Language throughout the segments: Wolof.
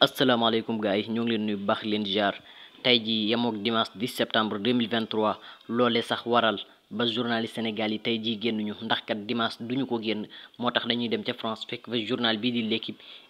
asalaamaaleykum gars yi ñoo ngi leen nuyu baax leen jaar tey ji yemook dimanche 10 septembre 2023 loolee sax waral ba journaliste Sénégal yi tey jii génnuñu ndax kat dimanche duñu ko génn moo tax dañuy dem ca France fekk fa journal bii di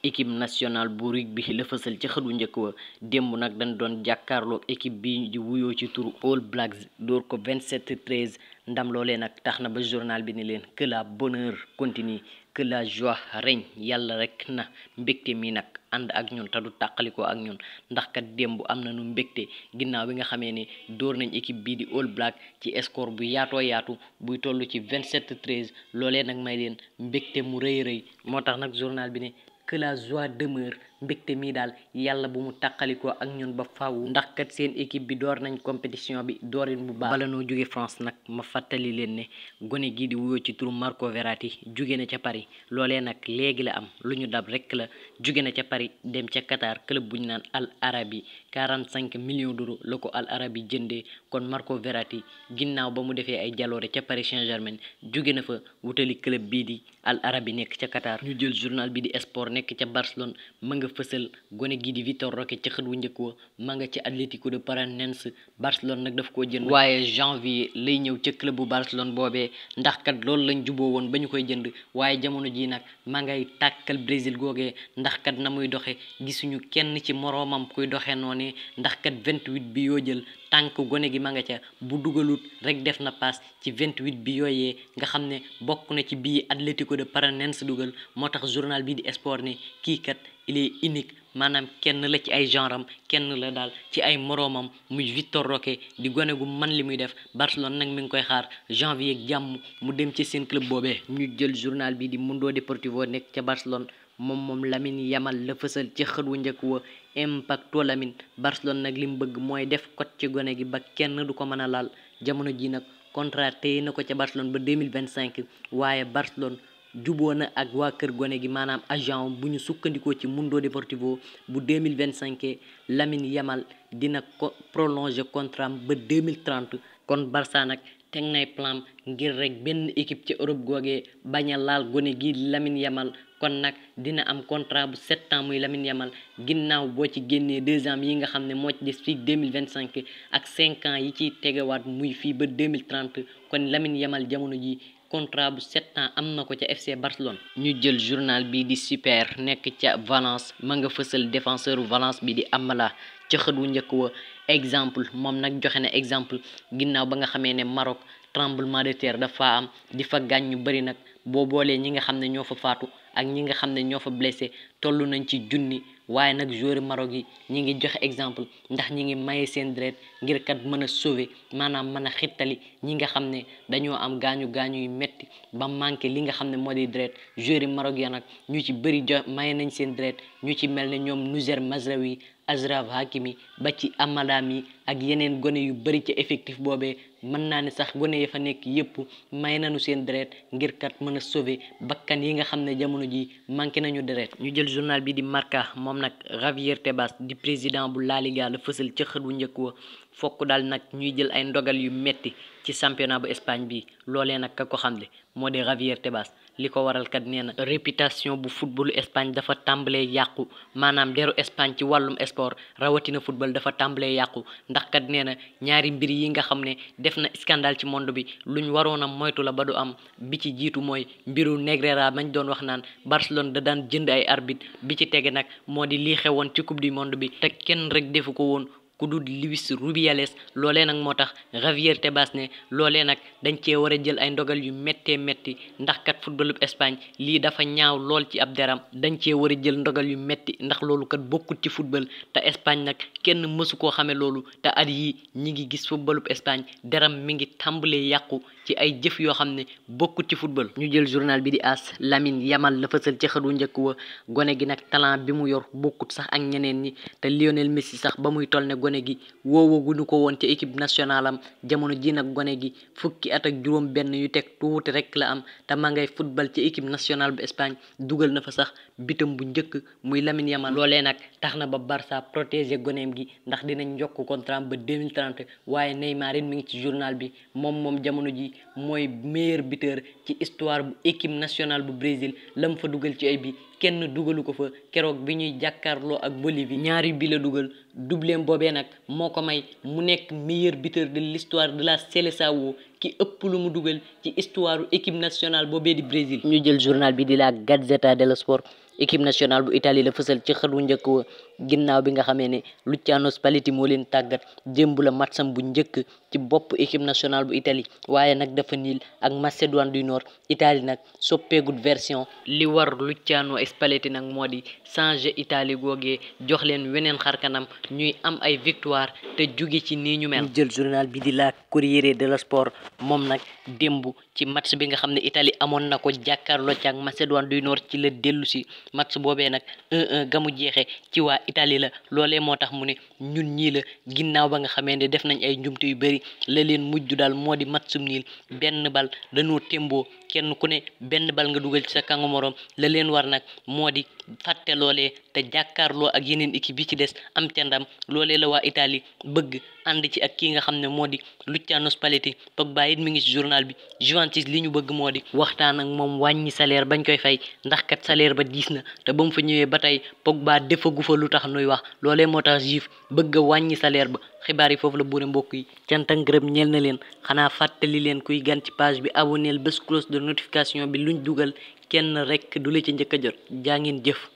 équipe nationale bu rugby la fësal ca xëdu njëkk wa démb nag dañ doon jàkkaarloog équipe bi di wuyoo ci turu All Blacks dóor ko 27-13 ndam loolee nag tax na ba journal bi ni leen que la bonheur continue que la joie règne yàlla rek na mbégte mi nag ànd ak ñun te du tàqalikoo ak ñun ndax kat démb am na nu mbégte ginnaaw bi nga xamee ne dóor nañ équipe bii di All Black ci score bu yaatoo yaatu buy toll ci 27-13 loolee nag may leen mbégte mu rëy rëy moo tax nag journal bi ne que la joie demeure mbégte mii daal yàlla bu mu tàqalikoo ak ñun ba faaw ndax kat seen équipe bi door nañ compétition bi doorin bu baax bala noo jóge France nag ma fàttali leen ne gone gii di wuyoo ci turu Marco Verratti jóge na ca Paris loolee nag léegi la am lu ñu dab rek la jóge na ca Paris dem ca Qatar club bu ñu naan Al Arabi 45 millions d'euros la ko Al Arabi jëndee kon Marco Verratti ginnaaw ba mu defee ay jaloore ca Paris Saint-Germain jóge na fa wutali club bii di Al Arabi nekk ca Qatar ñu jël journal bi di Sport nekk ca Barcelone ma nga fësal gone gi di Vitor Roque ca xët wu njëkk wa ma nga ci Atlético de Paranaense Barcelone nag daf koo jënd waaye janvier lay ñëw ca club bu Barcelone boobee ndax kat loolu lañ juboo woon ba ñu koy jënd waaye jamono ji nag ma ngay tàkkal Brésil googee ndax kat na muy doxe gisuñu kenn ci moroomam kuy doxe noonu ndax kat 28 bi yoo jël tànk gone gi ma nga ca bu dugalut rek def na paas ci 28 bi yooyee nga xam ne bokk na ci bii Atlético de Paranaense dugal moo tax journal bi di Sport ne kii kat il est unique maanaam kenn la ci ay genre am kenn la daal ci ay moroomam muy Vitor Roque di gone gu man li muy def Barcelone nag mi ngi koy xaar janvier ak jàmm mu dem ci seen club boobee ñu jël journal bi di Mundo Deportivo nekk ca Barcelone moom Lamine Yamal la fësal ci xët wu njëkk wa impacto Lamine Barcelone nag li mu bëgg mooy def kot ci gone gi ba kenn du ko mën a laal jamono ji nag contrat téye na ko ca Barcelone ba 2025 waaye Barcelone juboo na ak waa kër gone gi maanaam agent bu ñu sukkandikoo ci Mundo Deportivo bu 2025 Lamine Yamal dina ko prolonger contrat ba 2030 kon Barça nag teg nay plan ngir rek benn équipe ci Europe googee bañ a laal gone gi Lamine Yamal kon nag dina am contrat bu 7 ans muy Lamine Yamal ginnaaw boo ci génnee 2 ans yi nga xam ne moo ci des fii 2025 ak 5 ans yi ciy tegewaat muy fii ba 2030 kon Lamine Yamal jamono ji contrat bu 7 ans am na ko ca FC Barcelone ñu jël journal bi di Super nekk ca Valence ma nga fësal défenseur Valence bi di Amala ca xët wu njëkk wa exemple moom nag joxe na exemple ginnaaw ba nga xamee ne Maroc tremblement de terre dafa am di fa gaañ ñu bëri nag boo boolee ñi nga xam ne ñoo fa faatu ak ñi nga xam ne ñoo fa blessé toll nañ ci junni waaye nag joueur Maroc yi ñi ngi joxe exemple ndax ñi ngi maye seen deret ngir kat mën a sauver maanaam mën a xittali ñi nga xam ne dañoo am gaañu yu metti ba manqué li nga xam ne moo di deret joueur Maroc ya nag ñu ci bëri maye nañ seen deret ñu ci mel ne ñoom Nusayr Mazraoui Achraf Hakimi ba ci Amadami ak yeneen gone yu bëri ca effectif boobee mën naa ne sax gone ya fa nekk yépp may nañu seen deret ngir kat mën a sauver bakkan yi nga xam ne jamono ji manqué nañu deret ñu jël journal bi di Marca moom nag Javier Tebas di président bu La Liga la fësal ca xët wu njëkk wa fokk daal nag ñuy jël ay ndogal yu metti ci championnat bu Espagne bi loolee nag ka ko xamle moo di Javier Tebas li ko waral kat nee na réputation bu footballu Espagne dafa tàmbalee yàqu maanaam deru Espagne ci wàllum sport rawatina football dafa tàmbalee yàqu ndax kat nee na ñaari mbir yi nga xam ne def na scandale ci monde bi luñ waroon a moytu la ba du am bi ci jiitu mooy mbiru Negreira mañ doon wax naan Barcelone da daan jënd ay arbitre bi ci tege nag moo di lii xewoon ci coupe du monde bi te kenn rek defu ko woon ku dul Luis Rubiales loolee nag moo tax Javier Tebas ne loolee nag dañ cee war a jël ay ndogal yu méttee métti ndax kat footballu Espagne lii dafa ñaaw lool ci ab deram dañ cee war a jël ndogal yu métti ndax loolu kat bokkut ci football te Espagne nag kenn mësu koo xamee loolu te at yi ñi ngi gis footballu Espagne deram mi ngi tàmbalee yàqu ci ay jëf yoo xam ne bokkut ci football ñu jël journal bi di AS Lamine Yamal la fësal ci xëdu njëkk wa gone gi nag talent bi mu yor bokkut sax ak ñeneen ñi te Lionel Messi sax ba muy toll ne gone gi woowaguñu ko woon ca équipe nationale am jamono ji nag gone gi fukki at ak juróom benn yu teg tuuti rek la am te ma ngay football ci équipe nationale bu Espagne dugal na fa sax bitam bu njëkk muy Lamine Yamal loolee nag tax na ba Barça protéger goneem gi ndax dinañ njokk contrat ba 2030 waaye Neymar it mi ngi ci journal bi moom jamono ji mooy meilleur buteur ci histoire bu équipe nationale bu Brésil lam fa dugal ci ay bi kenn dugalu ko fa keroog bi ñuy jàkkaarloo ak Bolivie ñaari bi la dugal doublem boobee nag moo ko may mu nekk meilleur buteur de l'histoire de la Seleção ki ëpp lu mu dugal ci histoire équipe nationale boobee di Brésil. ñu jël journal bi di la Gazzetta dello Sport équipe nationale bu Italie la fësal ci xët wu njëkk wa ginnaaw bi nga xamee ne Luciano Spalletti moo leen tàggat démb la matcham bu njëkk ci bopp équipe nationale bu Italie waaye nag dafa niil ak Macédoine du Nord. Italie nag soppeegut version li war Luciano Spalletti nag moo di changer Italie googee jox leen weneen xarkanam ñuy am ay victoire te jóge ci nii ñu mel. ñu jël journal bi di la Corriere dello Sport moom nag démb ci match bi nga xam ne Italie amoon na ko jàkkaarloo ci ak Macédoine du Nord ci la dellu si match boobee nag 1-1 gamu jeexee ci waa Italie la loolee moo tax mu ne ñun ñii la ginnaaw ba nga xamee ne def nañ ay njumte yu bëri la leen mujj daal moo di matchum niil benn bal dañoo témboo kenn ku ne benn bal nga dugal ci sa kangu morom la leen war nag moo di fàtte loolee te jàkkaarloo ak yeneen équipe yi ci des am te ndam loolee la waa Italie bëgg ànd ci ak kii nga xam ne moo di Luciano Spalletti. Pogba it mi ngi ci journal bi Juventus li ñu bëgg moo di waxtaan ak moom wàññi salaire bañ koy fay ndax kat salaire ba diis na te ba mu fa ñëwee ba tey Pogba defagu fa lu tax nuy wax loolee moo tax Juve bëgg a wàññi salaire ba. xibaar yi foofu la buure mbokk yi cant ak ngërëm ñeel na leen xanaa fàttali leen kuy gan ci page bi abonneel bés cloche de notification bi luñ dugal kenn rek du la ci njëkk a jot jaa ngeen jëf.